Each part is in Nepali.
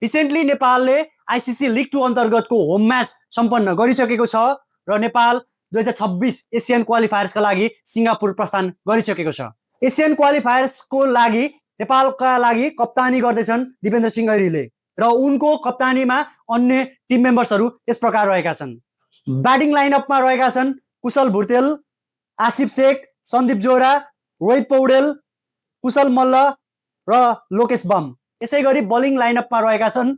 रिसेन्टली नेपालले आइसिसी लिग 2 अन्तर्गतको होम म्याच सम्पन्न गरिसकेको छ र नेपाल 2026 एसियन क्वालिफायर्सका लागि सिङ्गापुर प्रस्थान गरिसकेको छ। एसियन क्वालिफायर्सको लागि नेपालका लागि कप्तानी गर्दैछन् दिपेन्द्र सिंह ऐरीले र उनको कप्तानीमा अन्य टिम मेम्बर्सहरू यस प्रकार रहेका छन्। ब्याटिङ लाइनअपमा रहेका छन् कुशल भुर्तेल, आसिफ शेख, सन्दीप जोरा, रोहित पौडेल, कुशल मल्ल र लोकेश बम। यसै गरी बलिङ लाइनअपमा रहेका छन्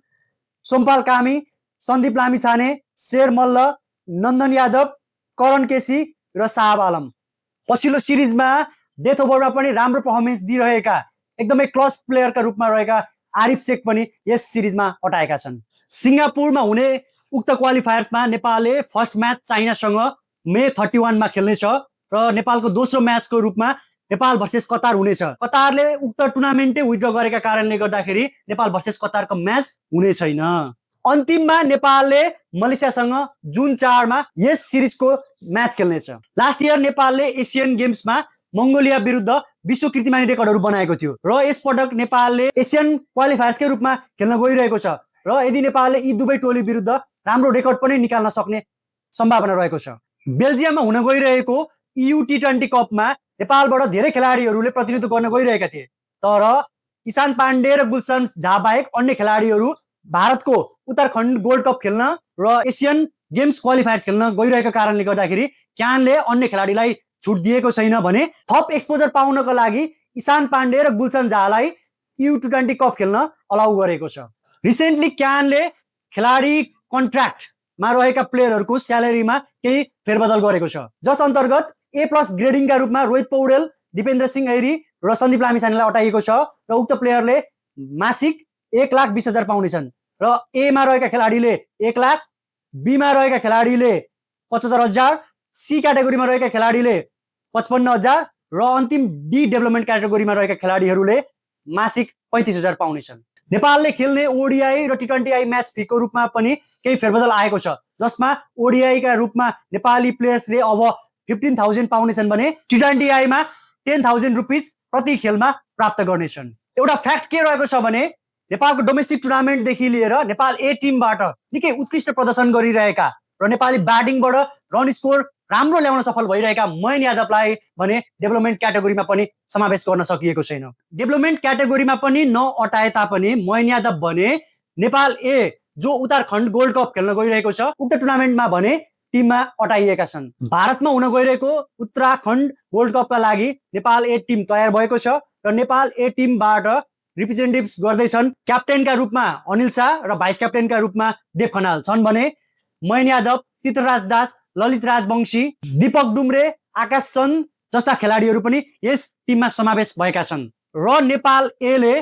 सोमपाल कामी, सन्दीप लामिछाने, शेर मल्ल, नन्दन यादव, करण केसी र साहब आलम। पछिल्लो सिरिजमा डेथ ओभरमा पनि राम्रो पर्फर्मेन्स दिइरहेका एकदमै क्लच प्लेयरका रूपमा रहेका आरिफ शेख पनि यस सिरिजमा अटाएका छन्। सिङ्गापुरमा हुने उक्त क्वालिफायर्समा नेपालले फर्स्ट म्याच चाइनासँग मे 31 मा खेल्नेछ र नेपालको दोस्रो म्याचको रूपमा नेपाल भर्सेस कतार हुनेछ। कतारले उक्त टुर्नामेन्टै विथड्र गरेका कारणले गर्दाखेरि नेपाल भर्सेस कतारको म्याच हुने छैन। अन्तिममा नेपालले मलेसियासँग जुन 4 मा यस सिरिजको म्याच खेल्नेछ। लास्ट इयर नेपालले एसियन गेम्समा मङ्गोलिया विरुद्ध विश्व कीर्तिमानी रेकर्डहरू बनाएको थियो र यसपटक नेपालले एसियन क्वालिफायर्सकै रूपमा खेल्न गइरहेको छ र यदि नेपालले यी दुवै टोली विरुद्ध राम्रो रेकर्ड पनि निकाल्न सक्ने सम्भावना रहेको छ। बेल्जियममा हुन गइरहेको EU T20 कपमा नेपालबाट धेरै खेलाडीहरूले प्रतिनिधित्व गर्न गइरहेका थिए, तर ईशान पाण्डे र गुलशन झा बाहेक अन्य खेलाडीहरू भारतको उत्तराखण्ड गोल्ड कप खेल्न र एसियन गेम्स क्वालिफायर्स खेल्न गइरहेको कारणले गर्दाखेरि क्यानले अन्य खेलाडीलाई छुट दिएको छैन भने थप एक्सपोजर पाउनको लागि ईशान पाण्डे र गुलशन झालाई EU T20 कप खेल्न अलाउ गरेको छ। रिसेन्टली क्यानले खेलाडी कन्ट्र्याक्टमा रहेका प्लेयरहरूको स्यालेरीमा केही फेरबदल गरेको छ, जस अन्तर्गत A+ ग्रेडिङका रूपमा रोहित पौडेल, दिपेन्द्र सिंह ऐरी र सन्दीप लामिछानेलाई अटाइएको छ र उक्त प्लेयरले मासिक 1,20,000 पाउनेछन् र A मा रहेका खेलाडीले 1 लाख, B मा रहेका खेलाडीले 75,000, C क्याटेगोरीमा रहेका खेलाडीले 55,000 र अन्तिम D डेभलपमेन्ट क्याटेगोरीमा रहेका खेलाडीहरूले मासिक 35,000 पाउनेछन्। नेपालले खेल्ने ODI र T20I म्याच फीको रूपमा पनि केही फेरबदल आएको छ, जसमा ODI का रूपमा नेपाली प्लेयर्सले अब 15,000 पाउनेछन् भने T20I मा 10,000 रुपिस प्रति खेलमा प्राप्त गर्नेछन्। एउटा फ्याक्ट के रहेको छ भने नेपालको डोमेस्टिक टुर्नामेन्टदेखि लिएर नेपाल A टिमबाट निकै उत्कृष्ट प्रदर्शन गरिरहेका र नेपाली ब्याटिङबाट रन स्कोर राम्रो ल्याउन सफल भइरहेका मोइन यादवलाई भने डेभलपमेन्ट क्याटेगोरीमा पनि समावेश गर्न सकिएको छैन। डेभलपमेन्ट क्याटेगोरीमा पनि नअटाए तापनि मोइन यादव भने नेपाल A जो उत्तराखण्ड गोल्ड कप खेल्न गइरहेको छ उक्त टुर्नामेन्टमा भने टिममा अटाइएका छन्। भारतमा हुन गइरहेको उत्तराखण्ड गोल्ड कपका लागि नेपाल A टिम तयार भएको छ र नेपाल A टिमबाट रिप्रेजेन्टेटिभ्स गर्दैछन् क्याप्टेनका रूपमा अनिल शाह र भाइस क्याप्टेनका रूपमा देव खनाल छन् भने मोइन यादव, तीर्थराज दास, ललित राजवंशी, दीपक डुम्रे, आकाश चन्द जस्ता खेलाडीहरू पनि यस टिममा समावेश भएका छन् र नेपाल A ले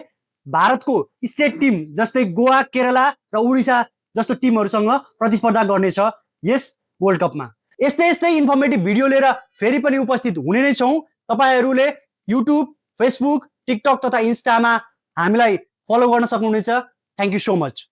भारतको स्टेट टिम जस्तै गोवा, केरला र उडिसा जस्तो टिमहरूसँग प्रतिस्पर्धा गर्नेछ यस वर्ल्ड कपमा। यस्तै इन्फर्मेटिभ भिडियो लिएर फेरि पनि उपस्थित हुने नै छौँ। तपाईहरूले युट्युब, फेसबुक, टिकटक तथा इन्स्टामा हामीलाई फलो गर्न सक्नुहुनेछ। Thank you so much.